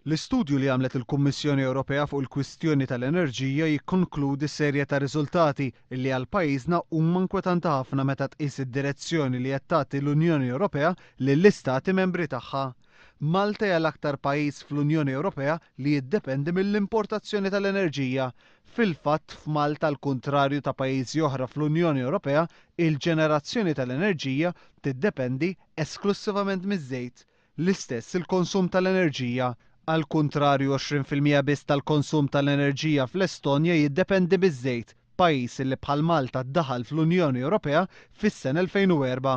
L-istudju li għamlet il-Kummissjoni Ewropea fuq il-kwistjoni tal-enerġija jikkonkludi serje ta' riżultati li għal pajjiżna huma inkwetanti ħafna meta tqis id-direzzjoni li qed tagħti l-Unjoni Ewropea lill-istati membri tagħha. Malta hija l-aktar pajjiż fl-Unjoni Ewropea li jiddependi mill-importazzjoni tal-enerġija. Fil-fatt f'Malta għall-kuntrarju ta' pajjiżi oħra fl-Unjoni Ewropea, il-ġenerazzjoni tal-enerġija tiddependi esklussivament miż-żejt. L-istess il-konsum tal-enerġija. Għall-kuntrarju 20% biss tal-konsum tal-enerġija fl-Estonja jiddependi miż-żejt, pajjiż li bħal Malta daħal fl-Unjoni Ewropea fis-sena 2004.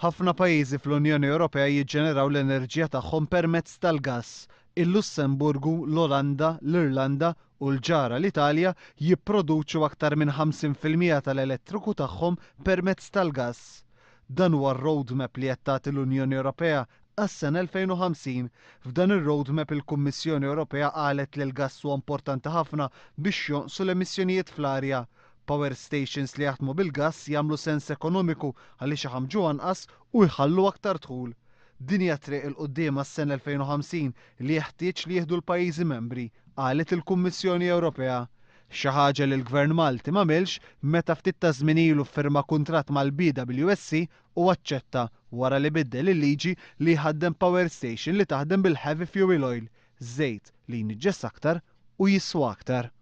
Ħafna pajjiżi fl-Unjoni Ewropea jiġġeneraw l-enerġija tagħhom permezz tal-gass. Il-Lussemburgu, l-Olanda, l-Irlanda u l-ġara l-Italja jipproduċu aktar minn 50% tal-elettriku tagħhom permezz tal-gass. Dan huwa r-roadmap li qed tagħti l-Unjoni Ewropea għas-sena 2050. F'dan ir-roadmap il-Kummissjoni Ewropea qalet li l-gass huwa importanti ħafna biex jonqsu l-emissjonijiet fl-arja. Power stations li jaħdmu bil-gass jagħmlu sens ekonomiku għaliex iħammġu anqas u jħallu aktar dħul. Din hija triq 'il quddiem għas-sena 2050 li jeħtieġ li jieħdu l-pajjiżi membri, qalet il-Kummissjoni Ewropea. Xi ħaġa li l-Gvern Malti m'għamilx meta ftit ta' żmien ilu ffirma kuntratt mal-BWSC u aċċetta wara li biddel il-liġi li jħaddem power station li taħdem bil-heavy fuel oil, żejt li jniġġes aktar u jiswa aktar.